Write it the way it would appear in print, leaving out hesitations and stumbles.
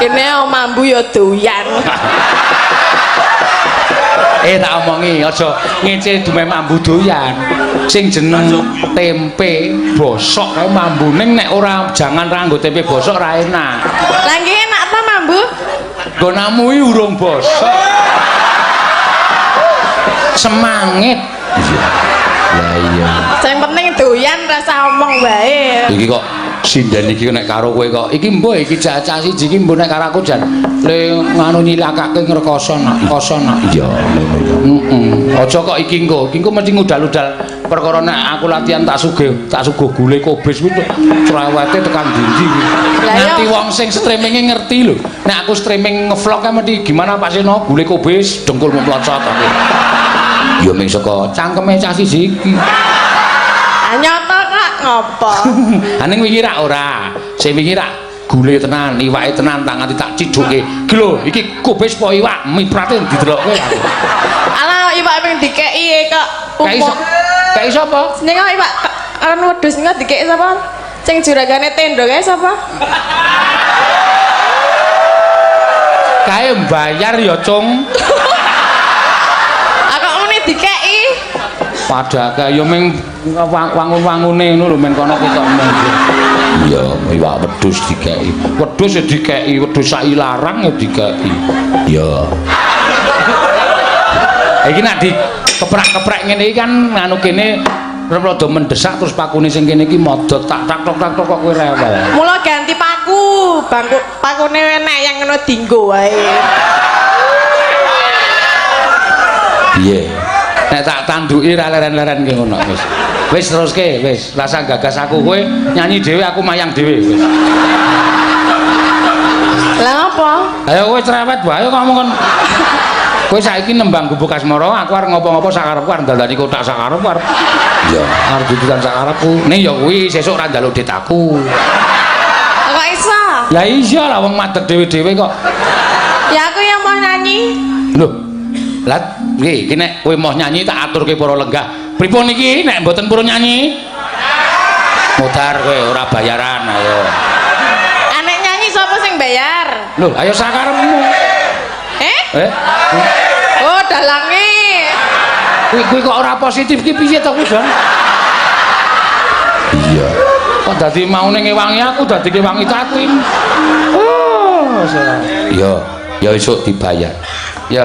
Kene mambu ya doyan. Eh, tak omongi aja ngece dume mambu doyan. Sing jeneng tempe bosok kae mambu ning nek ora jangan ra nggo tempe bosok ra enak. Lah nggih enak ta mambu? Nggonamu iki urung bosok. Semangit. Iya. Lah iya. Sing penting doyan rasa omong wae. Iki kok sinden iki nek karo kowe kok iki mbuh iki cacah siji iki mbuh nek karo aku jan le nganu nyilakake ngrekoso nak koso nak. Iya ngono ya. Heeh. Aja kok iki engko, iki engko mesti ngudal-udal perkara nek aku latihan tak sugih, tak suguh gule kobis kuwi cerewete tekan ndi-ndi. Lah iya. Nganti wong sing streaminge ngerti lho. Nek aku streaming ngevlog kan mesti gimana Pak Seno gule kobis dengkul mlocot aku. Ya ming saka cangkeme cah siji iki. Ah nyoto kok ngopo? Aning wingi rak ora. Sing wingi rak gule tenan, iwake tenan tak nganti tak cidhuke. Iki lho, iki kobis apa iwak? Miprate didelokke aku. Alah iwak ping dikeki kok. Kayak iso. Kayak iso apa? Sing kok iwak aran wedhus sing dikeki sapa? Sing juragane tendo kae sapa? Kae mbayar ya, Cung. Ah kok ngene dikeki? Padha kae ya ming wangun-wangune ngono lho men kono ketok mung. Iya, iwak wedhus dikeki. Wedhus ya dikeki, wedhus sak ilarang ya dikeki. Iya. Iki nek dikeprak-keprek ngene iki kan nganu kene rada mendesak terus pakune sing kene iki modot tak tak tok tak tok kok kowe rewel. Mula ganti paku, bangku pakune enek yang ngono dinggo wae. Piye? Nek tak tanduki ra leren-leren ki ngono wis. Wis teruske wis, rasa gagas aku kowe nyanyi dhewe aku mayang dhewe wis. Lah ngopo? Ayo kowe cerewet wae kok ngomong kon. Kowe saiki nembang gubuk asmara, aku arep ngopo-ngopo sakarepku arep dandani kotak sakarepku arep. Iya, arep dudukan sakarepku. Ning ya kuwi sesuk ora njaluk dit aku. Kok iso? Lah iya lah wong madeg dhewe-dhewe kok. Ya aku yang mau nyanyi. Lho. Lah nggih, iki nek kowe mau nyanyi tak aturke para lenggah. Pripun iki nek mboten purun nyanyi? Modar kowe ora bayaran ayo. Anek nyanyi sapa sing bayar? Lho, ayo sakarepmu. Eh? Eh? Oh, dalange. Kuwi kok ora positif ki piye to kuwi, Don? Iya. Kok dadi maune ngewangi aku dadi ngewangi Tatin. Oh, salah. Iya, ya esuk dibayar. Ya.